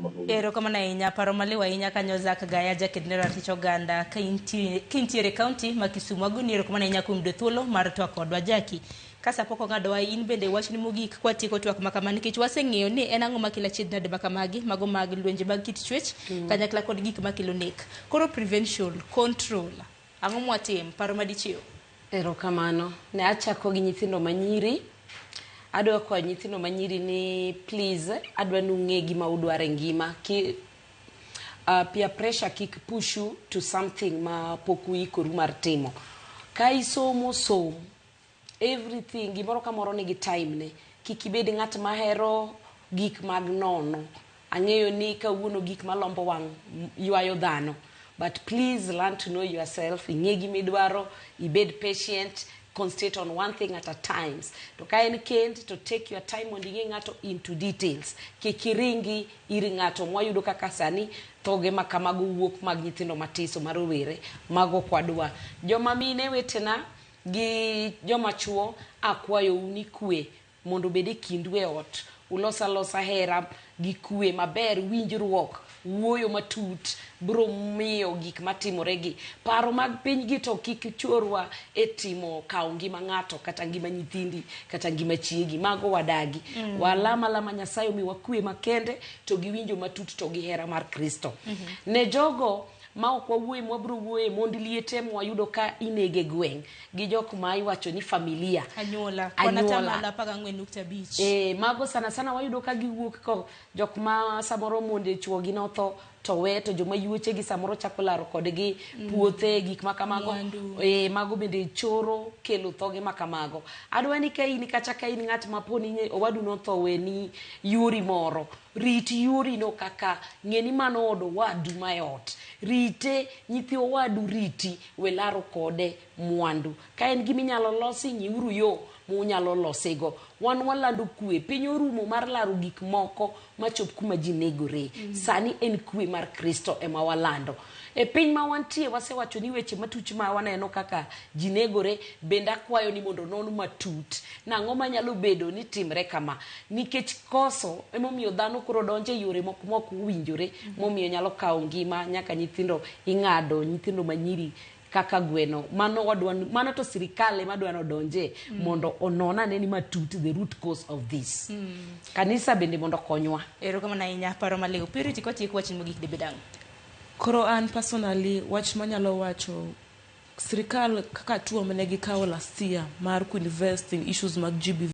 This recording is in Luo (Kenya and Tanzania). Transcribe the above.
Ma kawuono. Erokamano ahinya, paro maliw ahinya kanyo. Zak Gaya, jaked ne ratich oganda ka intiere kaunti ma Kisumu. Agoni erokamano ahinya kuom yudo thuolo mar twak kodwa. Jaki, ka sa pok ong'adowa, in bende wachni mogik kwatieko twak ma kama, nikech waseng'eyo ni en ang'o makelo achiedh nade ma kamagi, mago mag lwenje mag kit chwech kanyakla kod gik makelo nek. Koro prevention, control, ang'o mwatim? Paro madichiw? Erokamano. Ne achako gi nyithindo manyiri. Adwa kwayo nyithindo manyiri ni please, adwa ni ung'e gima udwaro e ngima. Peer pressure kik push you to something ma pok uikoru mar timo. Ka isomo, som. Everything, gimoro ka moro nigi time ne. Kik ibed ng'at mahero gik mag nono. Ang'eyo ni kawuono gik malombo wang' ywayo dhano. But please learn to know yourself. Ing'e gimidwaro, ibed patient, concentrate on one thing at a times. To ka en kend, to take your time mondo ing'e ng'ato into details. Kik iringi ir ng'ato. Mwayudo kaka sani thoge ma kamago wuok mag nyithindo matiso ma rowere. Mago ok wadwa. Joma mine wetena gi joma chuo, akwayou ni kwe mondo obed e kindu e ot. Ulos alosa hera gi kwe maber, winjruok, wuoyo matut biro miyo gik matimore gi. Paro mag piny gi to kik chorwa e timo kawo ngima ng'ato kata ngima nyithindi kata ngima chiegi. Mago wadagi. Walama lama Nyasaye omiwa kwe makende to gi winjo matut to gi hera mar Kristo. Ne jogo ma ok wawuoye, mwabiro wuoye mond liete mwayudo ka inege gweng' gi jok ma iwacho ni familia. Anyuola. Kwan Anyuola. 14.5. E, mago sana sana wayudo ka giwuok ko jok ma samoro monde chuogi notho to we to joma yuoche gi samoro chako laro kodgi puothe, gik ma kamago. Mwandu. E, mago bende choro kelo thoge ma kamago. Adwa ni ka in kata ka in ng'at ma poni owadu notho weni yuori moro, rit yuori no kaka ng'e ni mano od owadu ma e ot. Rite, nyithi owadu riti, we laro kode mwandu. Ka en gima inyalo losi, ng'iuru yo munyalo losego. Wan walando kwe. Piny orumo mar laro gik moko machop kuma ji negore. Sani en kwe mar Kristo ema walando. E piny ma wantie wasewacho ni weche matuch ma waneno kaka ji negore, bende akwayo ni mondo non matut. Nang'o manyalo bedo ni timre kama? Nikech koso emomiyo dhano koro donjo e yore moko mok owinjore, momiyo nyalo kawo ngima nyaka nyithindo ing'ado, nyithindo manyiri kaka gweno. Mano wadwa, mano to sirikal ema dwa nodonje mondo onon ane ni matut the root cause of this. Kanisa bende mondo okonywa. Erokamano ahinya, paro maliw. Purity, kwatieko, wachni mogik dibed ang'o? Koro an personally, wach manyalo wacho, sirikal kaka hatua mane gikawo last year mar invest in issues mag GBV.